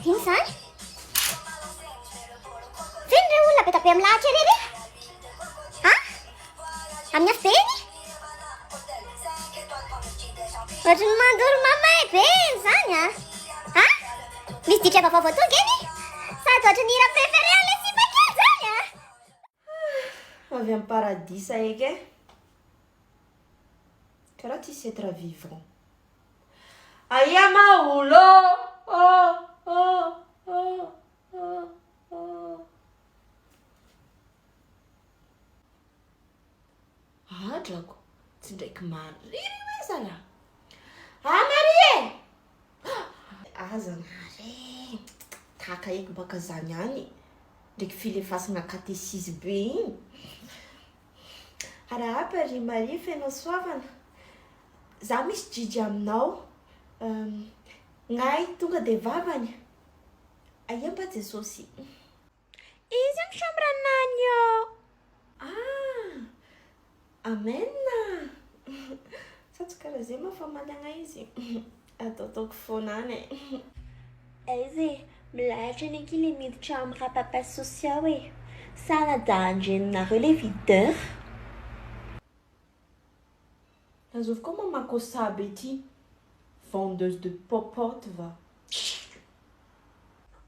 Inona izany? Feno ireo olona be dia be milahatra ery ery. Ha? Amin'ny afobe eny? Ohatry ny mandoro mamay be eny izany a! Ha? Misy DJ vaovao vao tonga eny? Sady ohatry ny hira préféré an'ilay sipa kely izany a! Avy amin'ny paradisa eky e! Karaha tsisy être vivant. Aia ma olo oh oh oh oh oh. Adrako, tsy ndraiky Marie ry hoe zalahy. Ah Marie e! Aza Marie, tahaka eky baka zany ihany, ndraiky filefasana katesizy be igny. Arahaba ry Marie feno hasoavana, za misy jijy aminao, gnahy tonga de vavany, aia mba Jesosy. Iza ny chambre anany ô? Ah! Amen! Sa tsy karaha zay moa fa managna izy? Ataotaoko foana any e. Aiza e! Milahatra ny akia le miditra ao am rapapa sosy ao e! Sa anadahan-dreninareo le videur? Azovy koa moa makossa be ty vendeuse de popote va.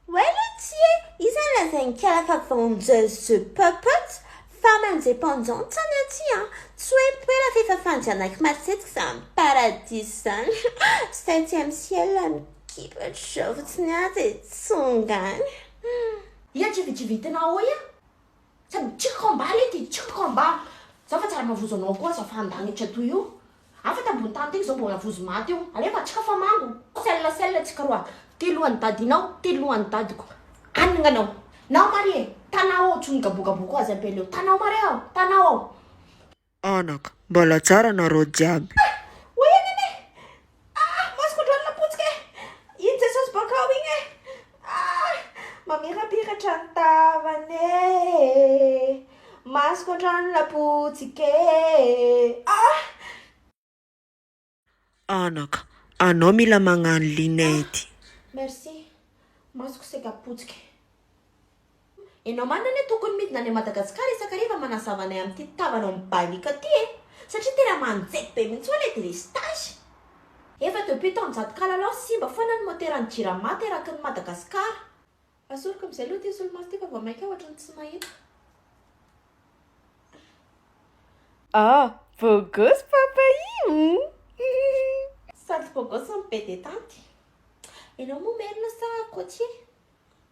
Oay letia e! Iza no lazain'i kala fa vendeuse de popote? Femme indépendante ny aty an! Tsy hoe poela fa efa fandianako matetika izany paradisa izany. Septième ciel mikipy ohatr'izao fotsiny aho dia tonga any. Ia tsivitsivitina ao ia! Sady tsy combat lety tsy combat! Za fa tsara mavozo anao koa za fa andanitra toy io! Hafa tambony tany ty zao mbola vozo maty io! Alefa tsika fa mango! Sel sel tsika roa! Ty lohan'i dadinao ty lohan'i dadiko! Anina anao! Nao mare e! Tanao ao tsy migabogaboka azy ampela io! Tanao mare ao! Tanao ao! Anaka, mbola tsara nareo jiaby. Ah! Oay anie e! Ah! Masoko androany napotsika e! Iny Jesosy bakao igny e! Ah! Mamirapiratra ny tavany e! Masoko androany napotsika e! Ah! Anaka, anao mila magnano lunette. Ah! Merci. Masoko saika potsika e. Enao marina anie tokony midina any Madagascar isakariva manazava anay amin'ity tavanao mibaliaka ty e! Satria tena manjeky be mihitsy hoa le délestage! Efa depuis taonjato kalalao simba foana ny moteran'ny jirama teraky ny Madagascar. Asoriko amin'izay aloha ity solomaso ity fa vao mainka ohatran'ny tsy mahita. Ah, beau gosse papa io! Sady beau gosse no be detente. Enao moa merina sa côtier?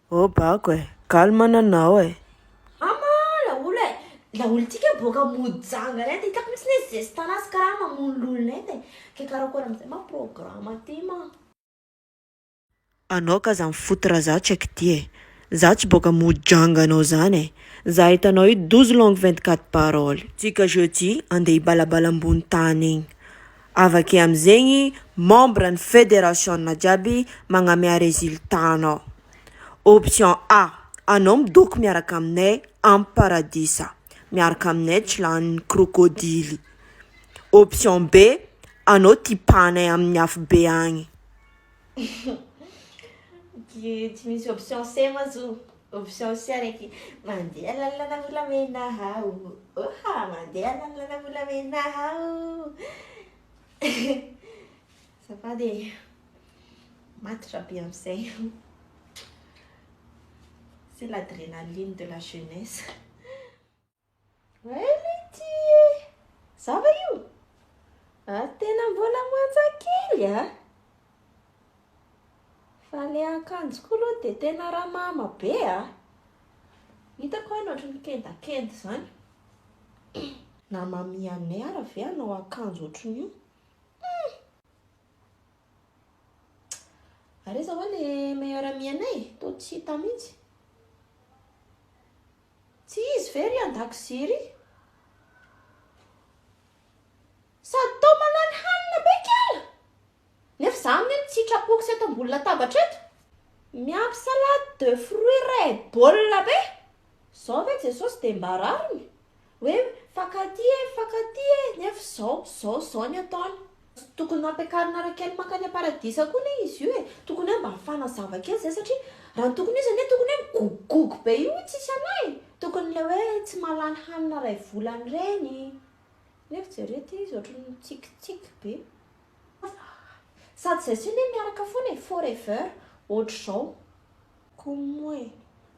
Oh bako e, calme nanao e. Ama laolo e! Laolo ty ka boaka mojanga lenta hitako mihitsy ny zeste anazy karaha mamono lolo lenta e! Ke karakory amizay ma programme ty ma. Anao ka za mi-foutre za tsy haiko ty e! Za tsy boaka mojanga anao zany e! Za hitanao io 12 longue 24 paroles. Tsika jeudi andeha hibalabala ambony tany igny. Avake amizegny membre ny federation jiaby magnamea resultat anao. Option A, anao midoko miaraka aminay am paradisa, miaraka aminay tsy lanin'ny krokodily. Option B, anao tipanay amin'ny afobe agny. Tsy misy option C ma zo, option C araiky mandeha lalana volamena aho, oha mandeha lalana volamena aho. Azafady e, matotra be amin'izay. C'est l'adrénaline de la jeunesse. Oay lety e! Za va io? Ary tena mbola manja kely a! Fa le akanjo koa aloha dia tena ramama be a! Hitako any ohatry ny kendakenda izany. Na mamianay ara ve hanao akanjo ohatrin'io? Hum! Ary aiza hoa le meilleur ami anay? Toa tsy hita mihitsy. Tsy izy ve ry andakozia ry? Sady toa manany hanina be kala! Nefa za anie tsy trapoko sy eto ambony latabatra eto. Miampy salade de fruits iray bol be! Zao ve Jesosy dia mba rariny? Hoe mifankatia e, mifankatia e, nefa zao, zao, zao ny ataony. Tokony nampiakarina Rakely mankany am-paradisa koa anie izy io e! Tokony hoe mba mifanazava kely zay satria raha ny tokony ho izy anie tokony hoe migogogogo be io tsisy anay e! Tokony le hoe tsy mahalany hanina iray volana ireny nefa jereo ty izy ohatran'ny mitsikitsiky be. Sady zay sy io anie miaraka foana e! Forever! Ohatr'izao. Koa moa e!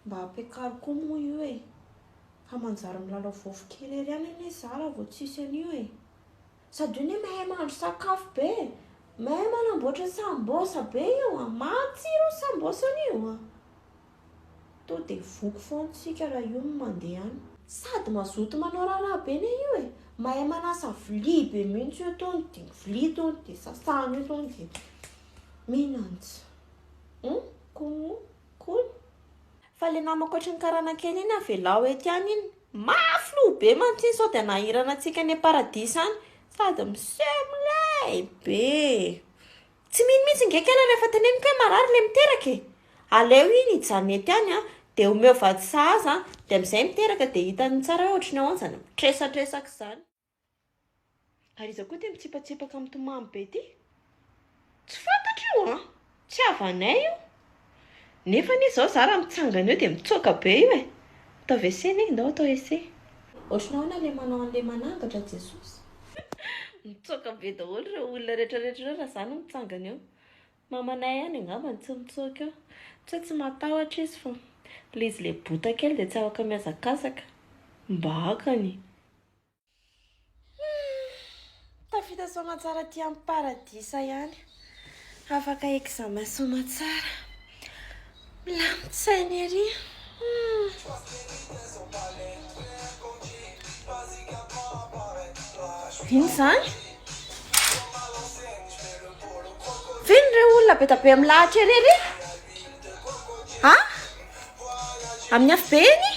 Mba ampiakaro koa moa io e! Fa manjary milalao vovoka irery ihany anie za raha vao tsisy an'io e! Sady io anie mahay mahandro sakafo be e! Mahay manamboatra sambosa be io an! Matsiro io sambosany io an! To dia voky foana tsika raha io no mandeha any. Sady mazoto manao raharaha be anie io e! Mahay manasa vilia be mihitsy io tony dia vilia tony dia sasana io tony dia mihinantsy. Hum? Kono? Kono? Fa le namako ohatry ny karana kely iny avelao eto ihany iny. Mafy loha be mantsy iny sao dia hanahirana antsika any am-paradisa any. Sady miseho milay be. Tsy mino mihitsy nge kela rehefa teneniko hoe marary le miteraka e. Aleo iny hijanona eto ihany an, dia omeo vady sahaza an, dia amin'izay miteraka dia hitany tsara hoe ohatry ny ahoana izany mitresatresaka izany. Ary iza koa ity mitsipatsipaka mitomany be ity? Tsy fantatro io an! Tsy havanay io. Nefa anie izao za raha mitsangana eo dia mitsoaka be io e! Ataovy essai anie, ndao atao essai. Ohatry ny ahoana ilay manao an'ilay manangatra Jesosy? Mitsoaka be daholo ireo olona rehetra rehetra ireo raha za no mitsangana eo. Mamanay ihany angamba no tsy mitsoaka eo. Tsy hoe tsy matahotra izy fa ilay izy ilay bota kely dia tsy afaka mihazakazaka. Mba hakany. Tafita soamatsara aty amin'ny paradisa ihany. Afaka examen soamatsara. Milamin-tsaina ery. Inona izany? Feno ireo olona be dia be milahatra ery ery. Ha? Amin'ny afobe eny?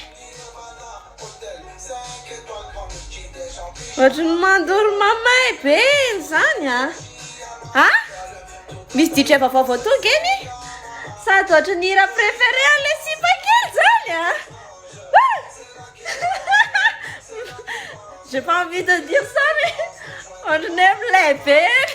Ohatry ny mandoro mamay be eny izany a! Ha? Misy DJ vaovao vao tonga eny? Sady ohatry ny hira préféré an'ilay sipa kely izany a! J'ai pas envie de dire ça mais ohatry ny hoe milay be eny.